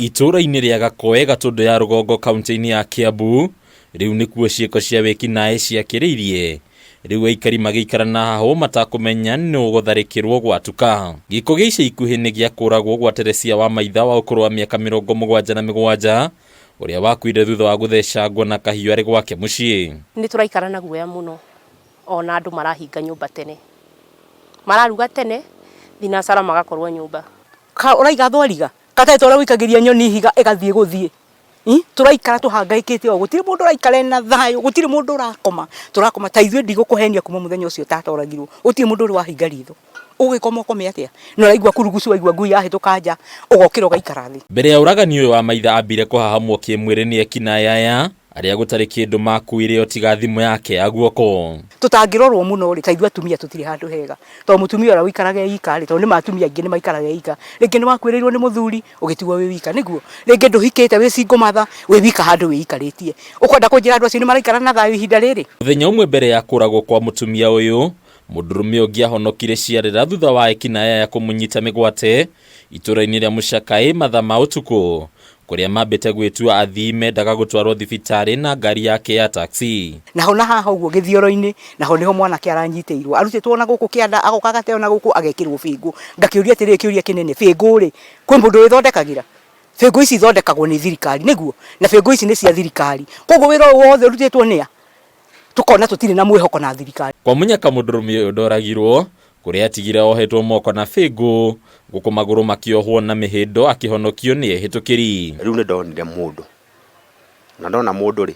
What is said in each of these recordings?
Itũũra-inĩ rĩa Gakoe, Gatũndũ ya Rũgongo, kaunti-inĩ ya Kiambu, rĩu nĩkuo ciĩko cia wĩkinaĩ ciakĩrĩirie. Rĩu aikari magĩikara na hahũ matakũmenya nũ ũgũtharĩkĩrwo gwatuka. Gĩko gĩa ica ikuhĩ nĩ gĩa kũragwo gwa Teresia wa Maitha wa ũkũrũ wa mĩaka 77 ũrĩa wakuire thutha wa gũthecangwo na kahiũ arĩ gwake mũciĩ. Nĩ tũraikara na guoya mũno ona andũ marahinga nyũmba tene, mararuga tene thinacara magakorwo nyũmba. Ũraiga thwariga gatarĩ ta ũrĩa ũikagĩria nyoni ihiga ĩgathiĩ gũthiĩ. Tũraikara tũhangaĩkĩte ũũ, gũtirĩ mũndũ ũraikara ena thayũ, gũtirĩ mũndũ ũrakoma. Tũrakoma ta ithuĩ ndigũkũhenia kuma mũthenya ũcio tata oragirwo, gũtirĩ mũndũ ũrĩ wahinga ritho. Ũgĩkoma ũkome atĩa? Na ũraigua kurugucu waigua ngui yahĩtũka nja, ũgokĩra ũgaikara thĩ. Mbere ya ũragani ũyũ wa maitha ambire kũhahamwo kĩmwĩrĩ nĩ ekinaĩ aya arĩa gũtarĩ kĩndũ makuire o tiga thimũ yake ya guoko. Tũtangĩrorwo mũno rĩ, ta ithuĩ atumia tũtirĩ handũ hega, tondũ mũtumia ũrĩa ũikaraga e ika rĩ, tondũ nĩ ma atumia aingĩ nĩ maikaraga e ika, rĩngĩ nĩ wakuĩrĩirwo nĩ mũthuri ũgĩtigwo wĩ wika, nĩguo? Rĩngĩ ndũhikĩte wĩ single mother, wĩ wika handũ wĩikarĩtie. Ũkwenda kũnjĩra andũ acio nĩ maraikara na thayũ ihinda rĩrĩ? Mũthenya ũmwe mbere ya kũragwo kwa mũtumia ũyũ, mũndũrũme ũngĩ ahonokire ciarĩra thutha wa ekinaĩ aya kũmũnyita mĩgwate itũũra-inĩ rĩa Mũcakaĩ mathaa ma ũtukũ, kũrĩa mambĩte gwĩtua athii mendaga gũtwarwo thibitarĩ na ngari yake ya taxi. Naho na haha ũguo gĩthioro-inĩ naho nĩho mwanake aranyitĩirwo arutĩtwo na gũkũ kĩanda agoka agateo na gũkũ agekĩrwo bĩngũ. Ngakĩũria atĩrĩrĩ kĩũria kĩnene, bĩngũ rĩ, kwĩ mũndũ wĩthondekagĩra? Bĩngũ ici ithondekagwo nĩ thirikari nĩguo? Na bĩngũ ici nĩ cia thirikari. Koguo wĩra ũyũ wothe ũrutĩtwo nĩ a? Tũkona tũtirĩ na mwĩhoko na thirikari. Kwa mũnyaka mũndũrũme ũyũ ndoragirwo, kũrĩa atigire ohetwo moko na bĩngũ, gũkũ magũrũ makĩohwo na mĩhĩndo akĩhonokio nĩ ehĩtũkĩri. Rĩu nĩ ndonire mũndũ, na ndona mũndũ rĩ,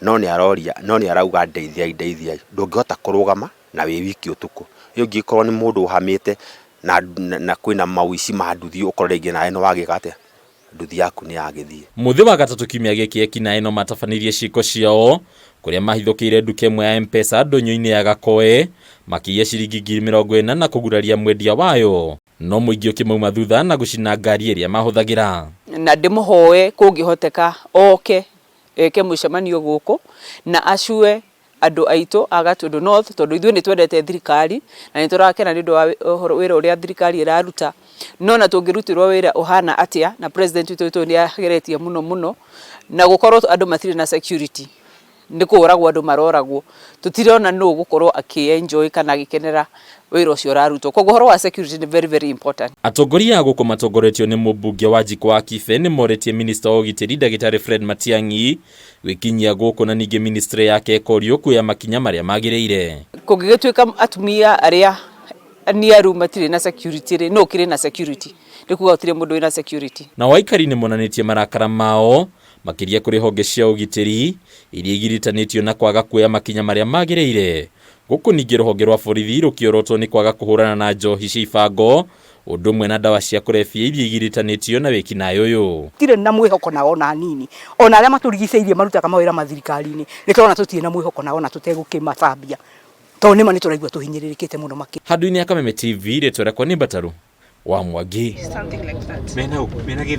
no nĩ aroria, no nĩ arauga ndeithiai ndeithiai, ndũngĩhota kũrũgama na wĩ wiki ũtukũ. Rĩu ũngĩkorwo nĩ mũndũ ũhamĩte na na kwĩna maũici ma nduthi ũkore rĩngĩ nawe nĩ wagĩka atĩa, nduthi yaku nĩ yagĩthiĩ. Mũthĩ wa gatatũ kiumia gĩkĩ ekinaĩ no matabanĩirie ciĩko ciao kũrĩa mahithũkĩire nduka ĩmwe ya M-Pesa ndũnyũ-inĩ ya Gakoe makĩiya ciringi 40,000 na kũguraria mwendia wayo no mũingĩ ũkĩmauma thutha na gũcina ngari ĩrĩa mahũthagĩra. Na ndĩmũhoe kũngĩhoteka oke eke mũcemanio gũkũ na acue andũ aitũ a Gatundu North tondũ ithuĩ nĩ twendete thirikari na nĩ tũrakena nĩ ũndũ wa ũhoro wĩra ũrĩa thirikari ĩraruta, no ona tũngĩrutĩrwo wĩra ũhana atĩa na president witũ nĩ ageretie mũno mũno na gũkorwo andũ matirĩ na security nĩ kũragwo andũ maroragwo, tũtirona nũ ũgũkorwo akĩ enjoy kana agĩkenera wĩra ũcio ũrarutwo. Koguo ũhoro wa security nĩ very very important. Atongoria a gũkũ matongoretio nĩ mũmbunge wa Njikũ wa Kibe nĩ morĩtie minista wa ũgitĩri ndagĩtarĩ Fred Matiang'i gwĩkinyia gũkũ na ningĩ ministry yake ĩkorio kuoya makinya marĩa magĩrĩire. Kũngĩgĩtuĩka atumia arĩa aniaru matirĩ na security rĩ, nũ ũkĩrĩ na security? Nĩ kuga gũtirĩ mũndũ wĩna security. Nao aikari nĩ monanĩtie marakara mao makĩria kũrĩ honge cia ũgitĩri iria igiritanĩtio na kwaga kuoya makinya marĩa magĩrĩire. Gũkũ ningĩ rũhonge rwa borithi rũkĩorotwo nĩ kwaga kũhũrana na njohi cia ibango ũndũ ũmwe na ndawa cia kũrebia iria igiritanĩtio na wĩkinaĩ ũyũ. Tũtirĩ na mwĩhoko nao ona hanini. Ona arĩa matũrigicĩirie marutaga mawĩra mathirikari-inĩ, nĩ tũrona tũtirĩ na mwĩhoko nao ona tũtegũkĩmacambia. Tondũ nĩma nĩ tũraigua tũhinyĩrĩrĩkĩte mũno makĩria. Handũ-inĩ ya Kameme TV, rĩtwa rĩakwa nĩ Mbataru wa Mwangi.